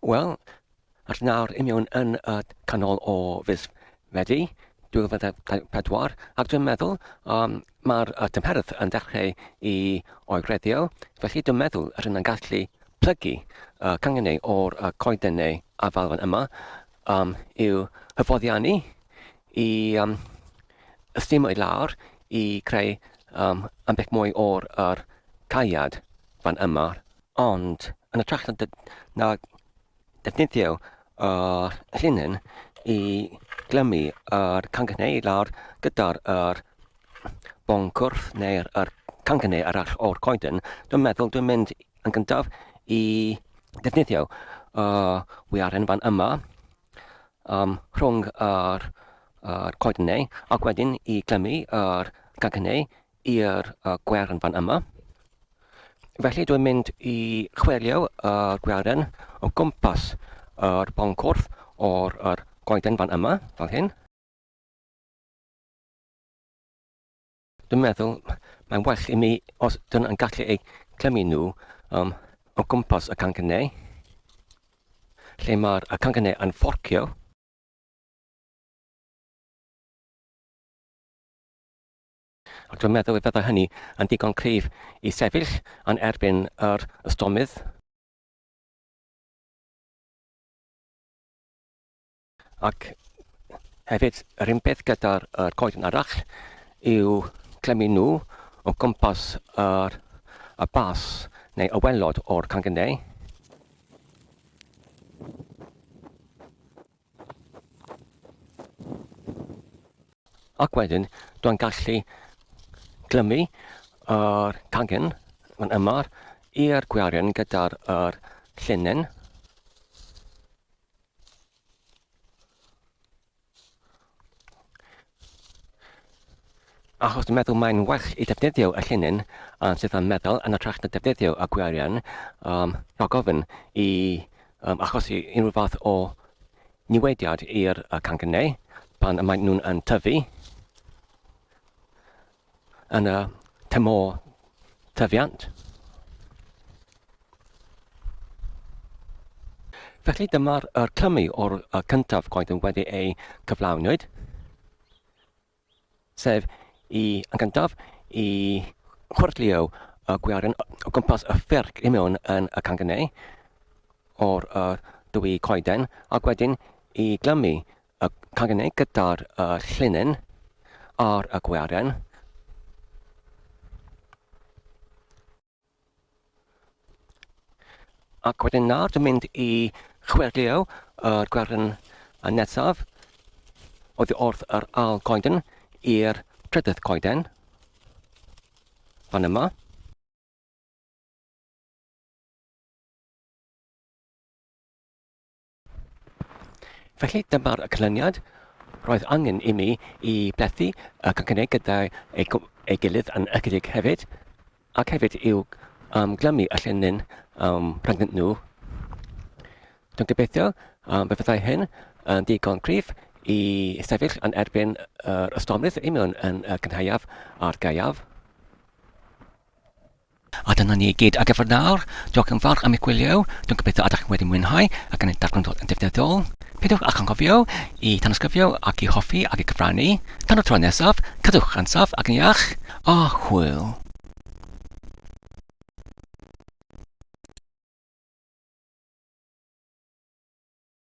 Wel, ar nawr i mewn yn y canol o fis Medi 2024, ac dwi'n meddwl um, mae'r uh, tymheredd yn dechrau i oereddio, felly dwi'n meddwl rydyn yn gallu plygu uh, canghennau o'r uh, coedennau afal fan yma um, i'w hyfforddiannu i um, ystumio i lawr i creu um, ambell mwy o'r er caead fan yma. Ond yn hytrach na, na defnyddio yr llinyn i glymu yr canghennau i lawr gyda'r yr boncwrdd neu'r yr canghennau arall o'r coeden, dwi'n meddwl dwi'n mynd yn gyntaf i defnyddio y wiaren fan yma um, rhwng yr, yr coedennau ac wedyn i glymu yr canghennau i'r uh, gwern fan yma. Felly dwi'n mynd i chwilio y gwern o gwmpas yr boncwrdd o'r yr goeden fan yma, fel hyn. Dwi'n meddwl mae'n well i mi os dyn yn gallu eu clymu nhw um, o gwmpas y canghennau, lle mae'r canghennau yn fforcio. Ac dwi'n meddwl y byddai hynny yn ddigon cryf i sefyll yn erbyn yr ystormydd. Ac hefyd, yr un peth gyda'r yr coeden arall yw clymu nhw o gwmpas yr, y bas neu y welod o'r canghennau. Ac wedyn, dwi'n gallu glymu yr cangen fan yma i'r gwiaren gyda'r yr llinyn. Achos dwi'n meddwl mae'n well i defnyddio y llinyn um, sydd yn meddwl yn hytrach na defnyddio y gwiaren um, rhag ofyn i um, achosi unrhyw fath o niweidiad i'r canghennau pan y maen nhw'n yn tyfu yn y tymor tyfiant. Felly dyma'r er clymu o'r cyntaf coeden wedi ei cyflawnwyd. Sef i, yn gyntaf, i chwyrlïo y gwiaren o gwmpas y ffyrc i mewn yn y canghennau o'r uh, dwy coeden, ac wedyn i glymu y canghennau gyda'r uh, llinyn ar y gwiaren. Ac wedyn nawr dwi'n mynd i chwilio yr gwern nesaf oddi wrth yr ail goeden i'r trydydd coeden fan yma. Felly dyma'r canlyniad. Roedd angen i mi i blethu y cacennau gyda ei, ei gilydd yn ychydig hefyd, ac hefyd i'w um, glymu y llinyn um, rhyngddynt nhw. Dwi'n gobeithio um, fe fyddai hyn yn ddigon cryf i sefyll yn erbyn yr ystormydd i mewn yn y cynhaeaf a'r gaeaf. A dyna ni i gyd ar gyfer nawr. Diolch yn fawr am eich gwylio. Dwi'n gobeithio ydych chi wedi mwynhau ac yn ei darganfod yn defnyddiol. Peidiwch â anghofio i tanysgrifio ac i hoffi ac i cyfrannu. Tan y tro nesaf, cadwch yn saff ac yn iach, a hwyl.